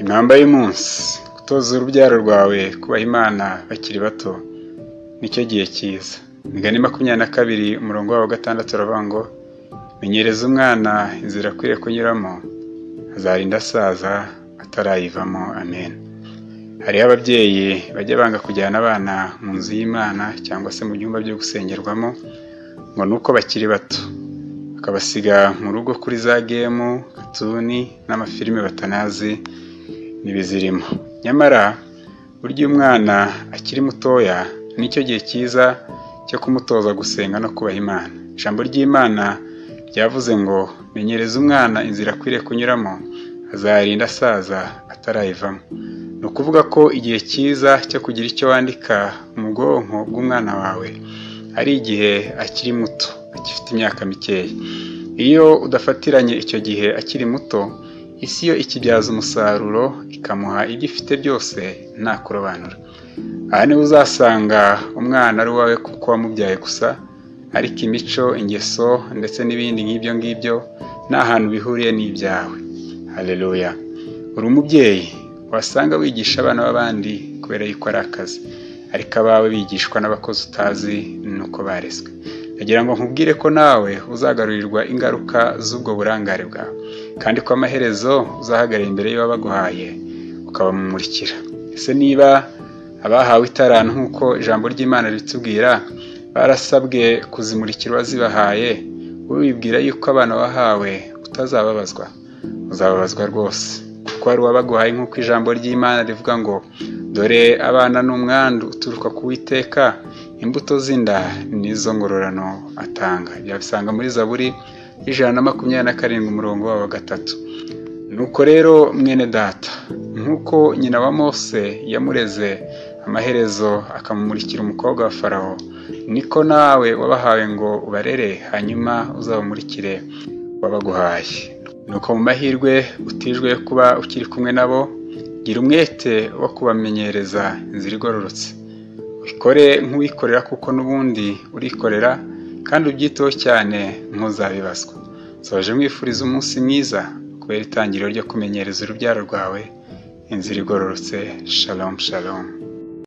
Impamba y'umunsi: gutoza urubyaro rwawe kubaha Imana bakiri bato nicyo gihe cyiza. Imigani 22 umurongo wawo wa 6 uravuga ngo: menyereza umwana inzira akwiriye kunyuramo, azarinda asaza atarayivamo. Amen. Hariho ababyeyi bajya banga kujyana abana mu nzu y'Imana cyangwa se mu byumba byo gusengerwamo ngo nuko bakiri bato, bakabasiga mu rugo kuri za gemu, katuni n'amafilime batanazi n'ibizirimo. Nyamara burya umwana akiri mutoya nicyo gihe cyiza cyo kumutoza gusenga no kubaha Imana. Ijambo ry'Imana ryavuze ngo: menyereza umwana inzira akwiriye kunyuramo, azarinda asaza atarayivamo. Ni ukuvuga ko igihe cyiza cyo kugira icyo wandika mu bwonko bw'umwana wawe ari igihe akiri muto, agifite imyaka mikeya. Iyo udafatiranye icyo gihe akiri muto, isi yo ikibyaza umusaruro ikamuha ibyo ifite byose nta kurobanura. Aha niho uzasanga umwana ari uwawe kuko wamubyaye gusa, ariko imico, ingeso ndetse n'ibindi nk'ibyo ngibyo nta hantu bihuriye n'ibyawe. Haleluya! Uri umubyeyi wasanga wigisha abana b'abandi kubera yuko ari akazi, ariko abawe bigishwa n'abakozi utazi nuko barezwe. Ndagira ngo nkubwire ko nawe uzagarurirwa ingaruka z'ubwo burangare bwawe, kandi ko amaherezo uzahagarara imbere y'uwabaguhaye ukabamumurikira. Ese niba abahawe itarantu nk'uko ijambo ry'Imana ritubwira barasabwe kuzimurikira uwazibahaye, wowe wibwira yuko abana wahawe utazababazwa? Uzababazwa rwose, kuko hari uwabaguhaye nk'uko ijambo ry'Imana rivuga ngo: dore abana ni umwandu uturuka ku Uwiteka, imbuto z'inda nizo ngororano atanga. Byabisanga muri Zaburi 127 umurongo wa 3. Nuko rero mwene data, nk'uko nyina wa Mose yamureze amaherezo akamumurikira umukobwa wa Farawo, niko nawe wabahawe ngo ubarere, hanyuma uzabamurikire wabaguhaye. Nuko mu mahirwe utijwe yo kuba ukiri kumwe nabo, gira umwete wo kubamenyereza inzira igororotse. Ubikore nk'uwikorera kuko n'ubundi urikorera, kandi ubyiteho cyane ntuzabibazwa. Nsoje nkwifuriza umunsi mwiza kubera itangiriro ryo kumenyereza urubyaro rwawe inzira igororotse. Shalom shalom.